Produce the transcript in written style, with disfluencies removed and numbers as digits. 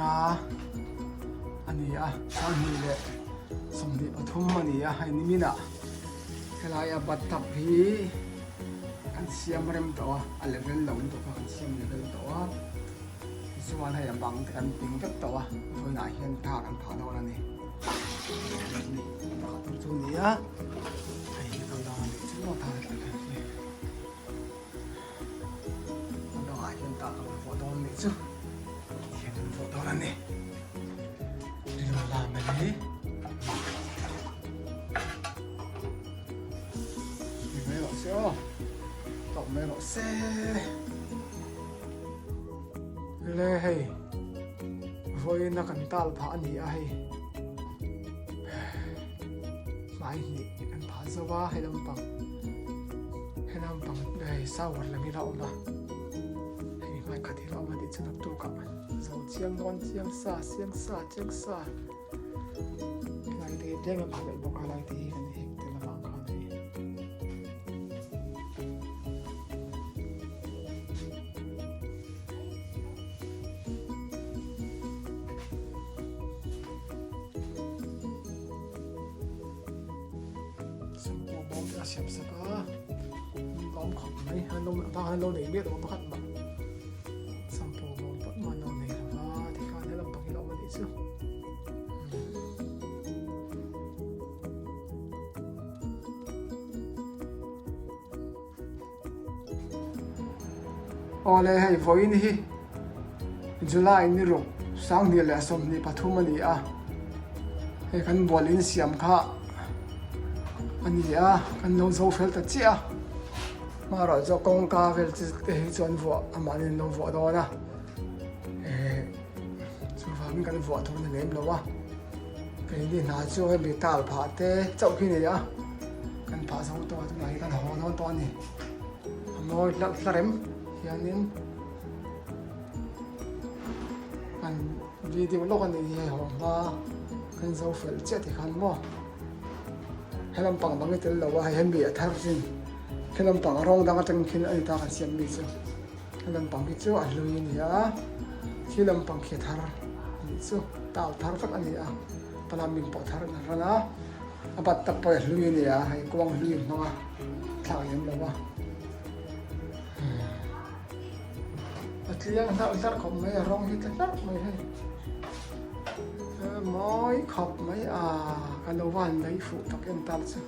a ni a, 2023 a ni a, hei niminah helaia bathtub hi kan siam rem tawh a, a level lo lutuk a kan siam level tawh a, tichuan hei a bang te kan ping vek tawh a, vawiinah hian tar an phah dawn a ni. Pakhat tur chu a ni a, hei hi kal dan a nih chu maw tar kan hi. A bangah hian tah ka rawn vuah dawn nih chu tihian kan vuah dawn a ni rilru lam a ni ni mai rawh se aw tawk mai rawh se le hei vawiin a kan tal phah a ni a hei hmai hnih kan phah zo a hei lampang He lampang hei shower lam hi la awm a, hei hmai khat hi la awm a tih chu naktuk ah zo chiang dawn chiang sa chiang sa chiang sa helai te hi tlem a phah leh bawk a helai te hi kan hek tel avang khan hei. Samkua bawm te a siam sak a, an lawm khawp mai, an lo vang an lo nei miah lo a pakhat mah samkua bawm pawh mah an lo nei lo va tikhan helam pang hi a awm a nih chu. Awle hei vawiin hi July ni ruk 2023 a ni a, hei kan bual in siam kha a ni a, kan lo zo fel ta chiah a, hmarawh chu kawngka vel chu te hi chuan vuah amahni an lo vuah dawn a, eh chuvangin kan vuah thawk na lem lo a, keini hna chu hemi tal phah te chauh khi a ni a, kan phah zo tawh a tunah hian kan haw dawn tawh a ni. A mawi hlauh hla rem hianin an video lawk a nih hi hei haw hma kan zo fel chiah ti khan maw he lampang bang hi tel lo a hei hemi a thar chin he lampang rawng dang atang khin a ni ta kan siam mi chu he lampang hi chu a hlui a ni a khi lampang khi a thar a nih chu tile thar vek a ni a plumbing pawh thar an rawn a. A bat tak pawh hi a hlui a ni a, hei kuang hlui an hmang a, thlak lem lo a. A tliang hlarh hlarh khawp mai, a rawng hi tla hlarh mai hei. Mawi khawp mai a, ka lo van lei fuh tak em tal chu.